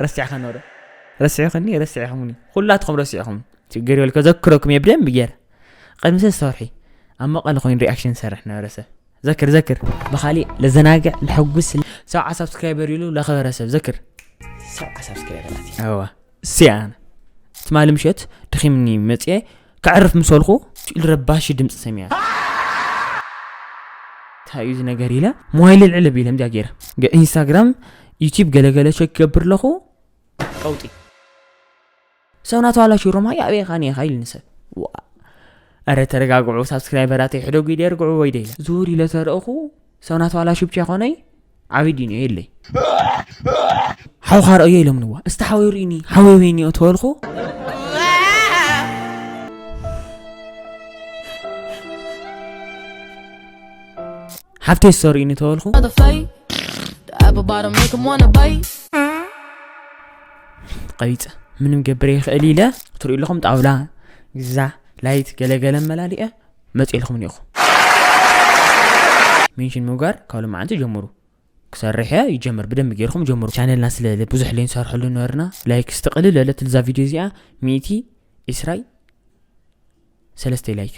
ረሲዕኻ ኖረ። ረሲዕኽኒ፣ ረሲዕኹምኒ። ኩላትኹም ረሲዕኹም። ችግር የብልካ፣ ዘክረኩም እየ ብደንብ ገይረ። ቅድሚ ሰለስተ ወርሒ ኣብ መቐለ ኮይኑ ሪኣክሽን ዝሰርሕ ነበረ ሰብ። ዘክር፣ ዘክር። ብኻሊእ ለዘናግዕ፣ ለሐጉስ፣ ሰብዓ ሳብስክራይበር ኢሉ ለኸበረ ሰብ። ዘክር። ሰብዓ ሳብስክራይበራት እዩ። እዋ። እሲያ ኣነ። ትማሊ ምሸት ድኺምኒ መጽየ፣ ከዕርፍ ምስ በልኩ፣ ኢሉ ረባሺ ድምጺ ሰሚዐ። እንታይ እዩ እዚ ነገር ኢለ፣ ሞባይል ልዕል ኣቢለ ከምዚኣ ገይረ። ገ-፣ ኢንስታግራም፣ ዩቲዩብ ገለገለ ቸክ ክገብር ኣለኹ፣ ቀውጢ። ሰብ ናተባላሽዩ ሮማ፣ ኣበይ ኢኻ፣ ኔኻ ኢሉኒ ሰብ። ዋ። ኣረ ተረጋግዑ፣ ሳብስክራይበራተይ ሕደጉ ኢለ ርግዑ ወይ ደይለ። ዙር ኢለ ተረእኹ፣ ሰብ ናተባላሽዩ ብቻ ይኾነይ፣ ዓብይ ዲን እየ የለይ። ሓውኻ ረእዮ ኢሎምኒ፣ ዋ፣ እስቲ ሓወይ ርኢኒ፣ ሓወይ ወይኒ እዮ ተበልኹ። ሓፍተይ እስቶ ርኢኒ ተበልኹ። Mother fight. The apple bottom make 'em wanna bite. ቀቢፀ ምንም ገብረ ይኽእል ኢለ ትሪኡ ኣለኹም። ጣውላ፣ ግዛ፣ ላይት፣ ገለገለ መላሊአ መፂ ኢልኹም እኒኹ። ሜንሽን ምግባር ካብ ሎማዓንቲ ጀምሩ። ክሰርሕ እየ፣ ይጀምር፣ ብደንብ ገይርኩም ጀምሩ። ቻነልና ስለ ብዙሕ ለይ ንሰርሐሉ ነበርና። ላይክ እስቲ ቅልል በለት እዛ ቪድዮ እዚኣ፣ ሚእቲ ዒስራይ ሰለስተ ላይክ።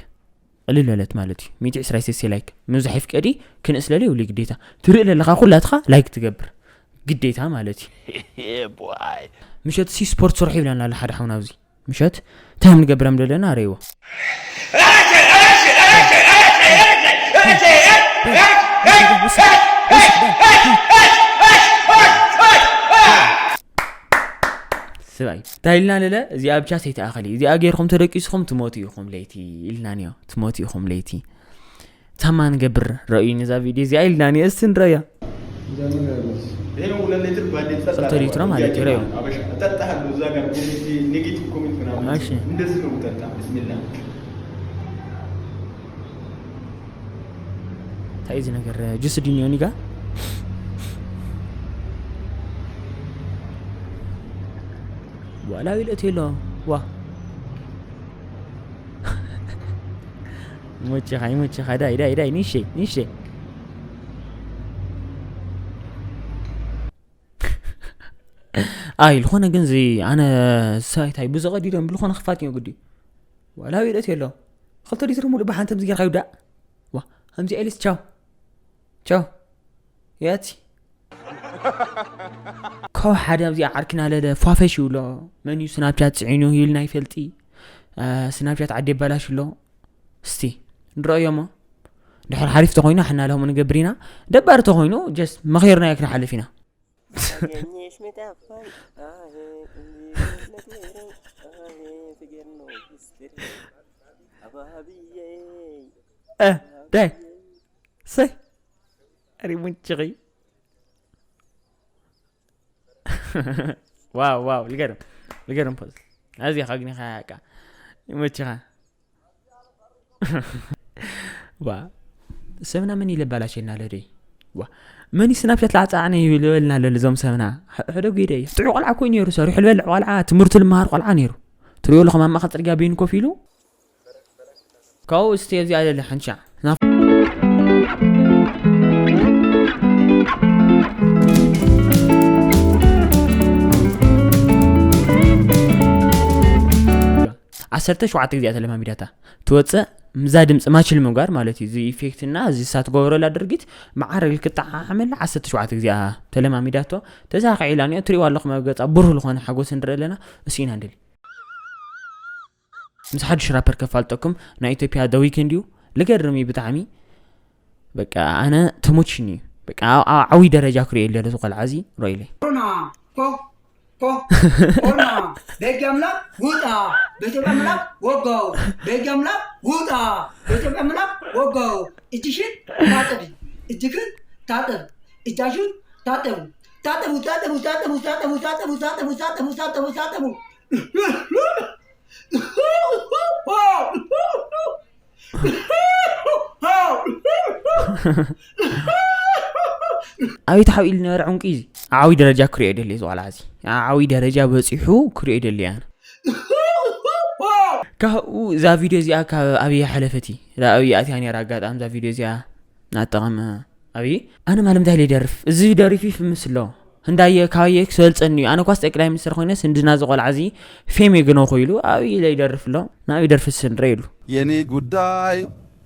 ቅልል በለት ማለት እዩ። ሚእቲ ዒስራይ ሰለስተ ላይክ። ምብዛሕ ይፍቀዲ፣ ክንእስ ለለ ይብሉ ግዴታ። ትርኢ ለለኻ ኩላትኻ ላይክ ትገብር። ግዴታ ማለት እዩ። Yeah, boy. ምሸት ሲ ስፖርት ስርሑ ይብለና ኣሎ ሓደ ሓውና ኣብዚ። ምሸት እንታይ ንገብረም ዘለና ኣረይዎ። ስባይ እንታይ ኢልና ለለ፣ እዚኣ ብቻ ሰይተኣኸሊ፣ እዚኣ ገይርኩም ተደቂስኹም ትሞቱ ኢኹም ለይቲ ኢልና ንዮ። ትሞቱ ኢኹም ለይቲ። ታማ ንገብር፣ ረእዩ ነዛ ቪድዮ እዚኣ ኢልና ንዮ። እስቲ ንረያ። ይሄ ነው ሁለት ሊትር ባልዲ ጸጥ ክልተ ሊትሮ ማለት እዩ፣ ረዩ። አበሻ እጠጣለሁ። እዛ ጋር ኮሜንት፣ ኔጌቲቭ ኮሜንት ምናምን እሺ። እንደዚህ ነው የምጠጣ። ብስሚላ። እንታይ እዚ ነገር? ጁስ ድንዮ ኒጋ? ዋላ ዊለት የሎ። ዋ። ይመችኻ፣ ይመችኻ። ዳይ፣ ዳይ፣ ዳይ፣ ንሸይ፣ ንሸይ። ኣይ፣ ዝኾነ ግን እዚ ኣነ ሳይታይ ብዝቐዲዶም ብልኾነ ክፋት እዩ ግዲ። ዋላ ዊለት የሎ። ክልተ ሊትር ሙሉእ ብሓንተ ምዚ ጌርካ ይውዳእ። ዋ፣ ከምዚ ኤሊስ ቻው። ቻው። ያቲ። ካብ ሓደ ኣብዚ ዓርክና ለለ ፏፈሽ ይብሎ። መን እዩ ስናፕቻት ጽዒኑ ይብልና ይፈልጢ። አ፣ ስናፕቻት ዓዲ የባላሽ ኣሎ። እስቲ ንረእዮ እሞ። ድሕር ሓሪፍ ተኾይኑ ሓና ለሆም ንገብር ኢና። ደባሪ ተኾይኑ ጀስት መኼርና ክንሓልፍ ኢና። እ፣ ዳይ። ሰይ። ኣሪ ሙንጭኺ። ዋው፣ ዋው፣ ልገርም። ልገርም ፖዝ። ኣዚኻ ግን ኢኻ ያቃ። ይመችኻ። ዋ። ሰብና መን ኢለ ባላሸና ለደይ? ዋ። መን ስናፕቻት ላዕጻዕነ ይብል በልና ለልዞም ሰብና። ሕ-፣ ሕደጉ ኢደይ። ጥዑይ ቆልዓ ኮይኑ ነይሩ፣ ሰሪሑ ዝበልዕ ቆልዓ፣ ትምህርቱ ልመሃር ቆልዓ ነይሩ። ትሪኦ ኣለኹም ኣብ ማእከል ጽርግያ በይኑ ኮፍ ኢሉ? ካብኡ እስቲ እዚኣ ለለ ሓንሻዕ። ናፍ-፣ ዓሰርተ ሸውዓተ ግዜ እያ ተለማሚዳታ። ትወፅእ፣ ምዛ ድምፂ ማችል ምግባር ማለት እዩ። እዚ ኢፌክት እና እዚ ሳት ጎበረላ ድርጊት መዓረግ ክጠዓዓመላ ዓሰርተ ሸውዓተ ግዜ እያ ተለማሚዳቶ። ተሳኺዕ ኢላ እኒኦ፣ ትሪእዋ ኣለኹም ኣብ ገፃ ብሩህ ዝኾነ ሓጎስ ንርኢ ኣለና። እሱ ኢና ንደሊ። ምስ ሓድሽ ራፐር ከፋልጠኩም፣ ናይ ኢትዮጵያ The Weeknd እዩ። ልገርም እዩ ብጣዕሚ። በቃ ኣነ ተሞችኒ እዩ። በቃ ኣብ፣ ኣብ ዓብይ ደረጃ ክሪኦ የለ እዚ ቆልዓ እዚ ሮኢለይ። ኮሮና፣ ኮ-፣ ኮ-፣ ኮሮና፣ በሕጊ ኣምላክ ውጣ፣ በኢትዮጵያ ኣምላክ ወጋው፣ በሕጊ ኣምላክ ውጣ፣ በኢትዮጵያ ኣምላክ ወጋው። እጅሽን ታጠቢ፣ እጅክን ታጠብ፣ እጃችሁን ታጠቡ፣ ታጠቡ፣ ታጠቡ፣ ታጠቡ። ኣበይ ተሓቢኡ ዝነበረ ዕንቁ እዩ እዚ። ዓብይ ደረጃ ክሪኦ ይደሊ እዚ ቆልዓ እዚ። ዓብይ ደረጃ በፂሑ ክሪኦ ይደሊ ኣነ። ካብኡ እዛ ቪድዮ እዚኣ ካብ ኣብይ ሓለፈቲ? እዛ ኣብይ ኣትያ ነይራ ኣጋጣሚ እዛ ቪድዮ እዚኣ ናጠቐመ ኣብይ። ኣነ ማለት እንታይ ኢለ ይደርፍ? እዚ ደሪፉ ይፍምስ ኣሎ። ህንዳየ ካባየ ክሰልፀኒ እዩ። ኣነ ኳስ ጠቅላይ ሚኒስትር ኮይነስ ህንድና ዝቆልዓ እዚ ፌም የግነኹ ኢሉ ኣብይ ኢለ ይደርፍ ኣሎ። ንኣብይ ደርፊ ስንረ ኢሉ። የኔ ጉዳይ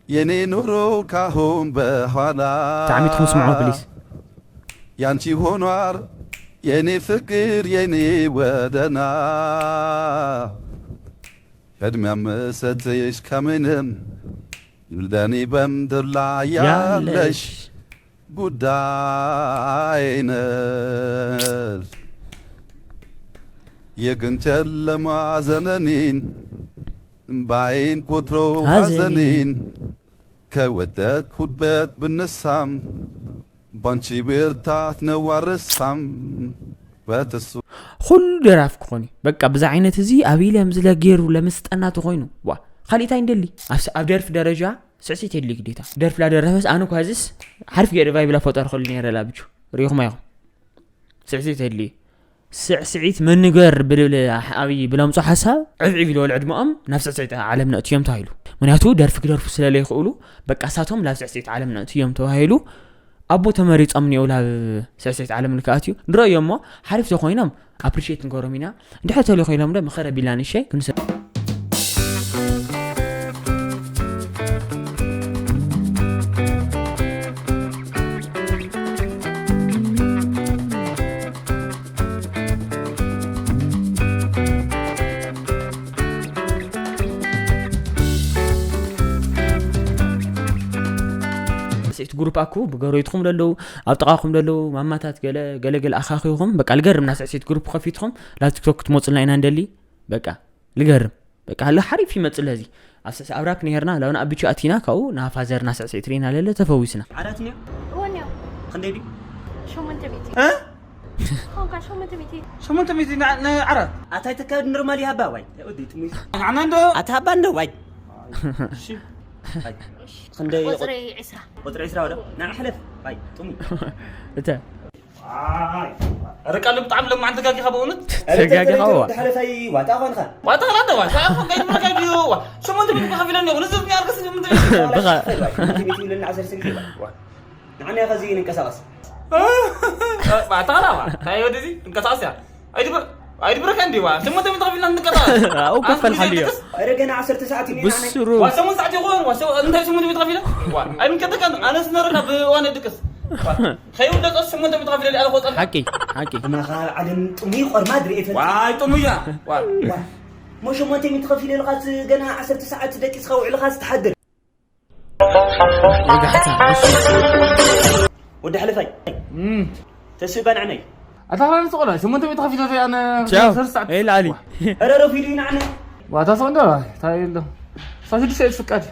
የኔ ኑሮ ካሁን በኋላ ብጣዕሚ ትኹም ስምዖ ፕሊስ። ያንቺ ሆኗር የኔ ፍቅር የኔ ወደና ቅድሚያ መሰጥሽ ከምንም ይልደኒ በምድር ላይ ያለሽ ያለሽ ጉዳይ ነሽ። የግን ጨለማ ዘመኔን እምባዬን ቆጥሮ ሐዘኔን ሐዘኔን ከወደቅኩበት ብነሳም ባንቺ ብርታት ነው አረሳም በተሱ ኩሉ ደራፊ ክኾን እዩ። በቃ ብዛ ዓይነት እዚ ኣብ ኢለ ምስለ ገይሩ ለምስጠና ተኾይኑ ዋ ካሊእ እንታይ እንደሊ ኣብ ስ- ኣብ ደርፊ ደረጃ ስዕሲት የድሊ ግዴታ። ደርፊ ላደረፈስ ኣነ እኳ እዚስ ሓሪፍ ገይረ ቫይብ ላፈጠርኩሉ ነይረ ላብቹ ሪኹም ኣይኹም ስዕሲት የድሊ ስዕስዒት መንገር ብልብል ኣብይ ብለምፁ ሓሳብ ዕብዒብ ኢሉ ወልዕድመኦም ናብ ስዕስዒት ዓለም ነእትዮም ተባሂሉ። ምክንያቱ ደርፊ ክደርፉ ስለለይኽእሉ በቃ እሳቶም ላብ ስዕስዒት ዓለም ነእትዮም ተባሂሉ። ኣቦ ተመሪፆም እኒኦ ላብ ስዕስዒት ዓለም ልክኣት እዩ ንረእዮ እሞ ሓሪፍ ተኮይኖም ኣፕሪሽት ንገሮም ኢና። እንድሕር ተልዩ ኮይኖም ዶ ምኸረ ቢላ ንሸይ ክንሰ ስዕስዒት ግሩፕ ኣኩ ብገሮይትኩም ደለዉ ኣብ ጥቓኹም ደለዉ ማማታት ገለ ገለ ገለ ኣኻኺኹም በቃ ልገርም ና ስዕስዒት ግሩፕ ከፊትኩም ላብ ቲክቶክ ክትመፁልና ኢና እንደሊ በቃ ልገርም በቃ ለ ሓሪፍ ይመፅእ ለዚ ኣብ ስዕስዒት ኣብ ራፕ ነሄርና ላውና ኣብ ብቹ ኣቲና ካብኡ ና ፋዘር ና ስዕስዒት ርኢና ለለ ተፈዊስና ዓራት እኒኦ እወ እኒኦ። ክንደይ ድዩ ሸሞንተ ሚእቲ እ? ኾንካ ሸሞንተ ሚእቲ ሸሞንተ ሚእቲ ን- ንዓራት ኣታይ ተካብድ ኖርማል ይሃባ ዋይ ወዲ ጥሙይ ንዓና እንዶ ኣታ ሃባ እንዶ ዋይ እሺ። ኣይ፣ ክንደይ ቁፅሪ ዕስራ ቁፅሪ ዕስራ ወደ ንዓ ሕለፍ ዋይ ጥሙይ እተ ኣረ ቃሉ ብጣዕሚ ለማዓን ተጋጊኻ በእውነት ተጋጊኻ ዋ። ተሓለፋይ ዋጣ ኾንካ ዋጣ ላተ ዋጣ ኾንካ ይመረካ ድዩ ዋ ሸሞንተ ሚእቲ ከፊለኒ ይኹን እዚ ዝኛ ኣርገስ ሸሞንተ ሚእቲ ብኻ ሸሞንተ ሚእቲ ይብለኒ ዓሰርተ ግዜ ዋ ንዓና ከዚ ንንቀሳቐስ ባዕታ ላባ እንታይ ወደዚ ንቀሳቐስ እያ ኣይድብር ኣይድብረካ እንዲ ዋ ሸሞንተ ሚእቲ ከፊልና ንቀሳቐስ ኣብኡ ክፈል ሓልዮ ኣረ ገና ዓሰርተ ሰዓት እዩ ንዓና ብስሩ ዋ ሸሞንተ ሰዓት ይኹን ዋ ሸ- እንታይ ሸሞንተ ሚእቲ ከፊለ ዋ ኣይምንቀጠቀን ኣነስ ነረካ ብዋነ ድቅስ ዋ ከይውደቀስ ሸሞንተ ሚእቲ ከፊለ ኣለ ቆጠር ሓቂ ሓቂ ኣማኻ ዓለም ጥሙይ ቆርማ ድርኢ ፈል ዋይ ጥሙያ ዋ ዋ ሞ ሸሞንተ ሚእቲ ከፊለ ኢልኻስ ገና ዓሰርተ ሰዓት ደቂስካ ውዕልኻስ ትሓድር ወጋሕታ እሺ ወዲ ሓለፋይ እም። ተስእ ባንዕነይ ኣታ ኸላ ንስቆላ ሸሞንተ ሚእቲ ከፊለ ኣነ ቻው ሰለስተ ሰዓት። ኤል ኣሊ ኧረ ረፊዱ ይንዓነ ዋታ ሰው እንደ ታይ የለ ሳሽድ ሰይድ ፍቃድ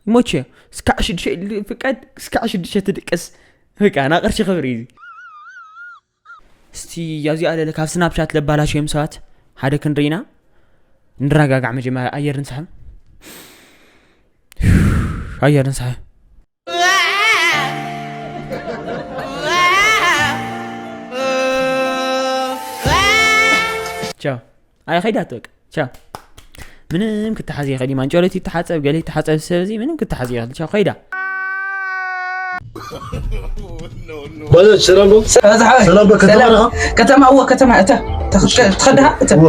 ሞቼ እስካዕ ሽዱሽተ ፍቃድ እስካዕ ሽዱሽተ ትድቅስ በቃ ና ቅርሺ ክብሪ እዩ እስቲ ያዚ ኣለለ ካብ ስናፕቻት ለባላሽ እዮም ሰባት ሓደ ክንርኢና ንረጋጋዕ መጀመርያ ኣየር ንስሕብ ኣየር ንስሕብ ቻው ኣይ ኸይዳት በቃ ቻው ምንም ክትሓዝ ይኽእል እዩ ማንጨሎት ይተሓፀብ ገለ ይተሓፀብ ሰብ እዚ ምንም ክትሓዝ ይኽእል ቻው ኸይዳ ባጃጅ ሰላም ዶ? ሰላም ዶ? ከተማ ዲኻ? ከተማ እወ ከተማ እተ ትኸድሃ እተ እወ።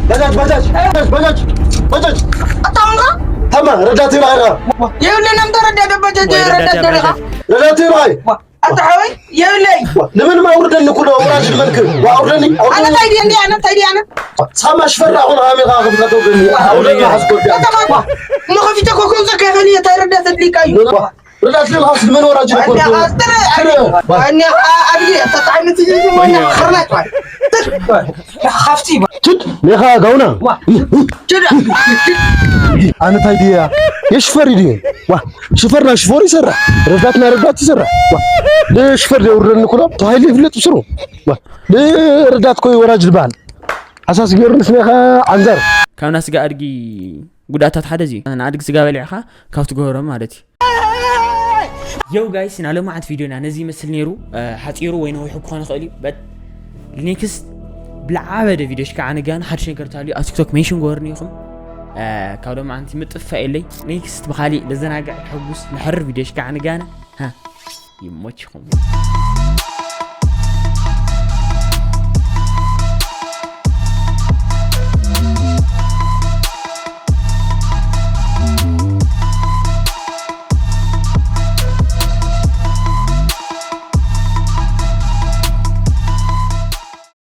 ባጃጅ ባጃጅ ባጃጅ ባጃጅ ባጃጅ ኣታውንካ ተማ ረዳት ይባህራ የብለና ምተረዳ ደባጃጅ ረዳት ደረኻ ረዳት ይባይ ኣታ ሓወይ የብለይ ንምንም ኣውርደኒ ኩሎ ኣውራጅ ዝበልክ ኣውርደኒ ኣነ ታይ ድየ እንዲ ኣነ ታይ ድየ ኣነ ሳማ ሽፈራ ኹን ኣሜኻ ክብካ ተውርደኒ ኣውርደኒ ሓስጎልካ ከተማ እሞ ከፊተ ኮኮን ዘካይኸኒ የታይ ረዳት ኣድሊካ እዩ ርዳት ለልኻስ ንመን ወራጅ ነበር ኣኒኻ ኣድሊ ተጣዕሚ ትጅ ሞኛ ኸርናጭ ሓፍቲ ትድ ሜኻ ጋውና ዋ ትድ ኣነ ታይ ድያ የሽፈር ድየ ዋ ሽፈር ና ሽፈር ይሰርሕ ረዳት ና ረዳት ይሰርሕ ዋ ንሽፈር ደውርደኒ ኩሎ ተባሂሉ ይፍለጥ ብስሩ ዋ ንረዳት ኮይ ወራጅ ዝበሃል ሓሳስ ገይሩ ንስሜኻ ዓንዛር ካብ ናስጋ ኣድጊ ጉዳታት ሓደ እዚ ንኣድጊ ስጋ በሊዕኻ ካብ ትገበሮም ማለት እዩ Yo guys፣ ናይ ሎማዓንቲ ቪድዮና ነዚ ይመስል ነይሩ። ሓፂሩ ወይ ነዊሑ ክኾን ይኽእል እዩ። But next ብልዓበደ ቪድዮ ሽካዓ ንጋነ ሓድሽ ነገር ታልዩ ኣብ ቲክቶክ ሜንሽን ጎርኒ ኢኹም። ካብ ሎማዓንቲ ምጥፋእ የለይ። Next ብኻሊእ ለዘናግዕ ሕጉስ ንሕር ቪድዮ ሽካዓ ንጋነ። ይሞችኹም።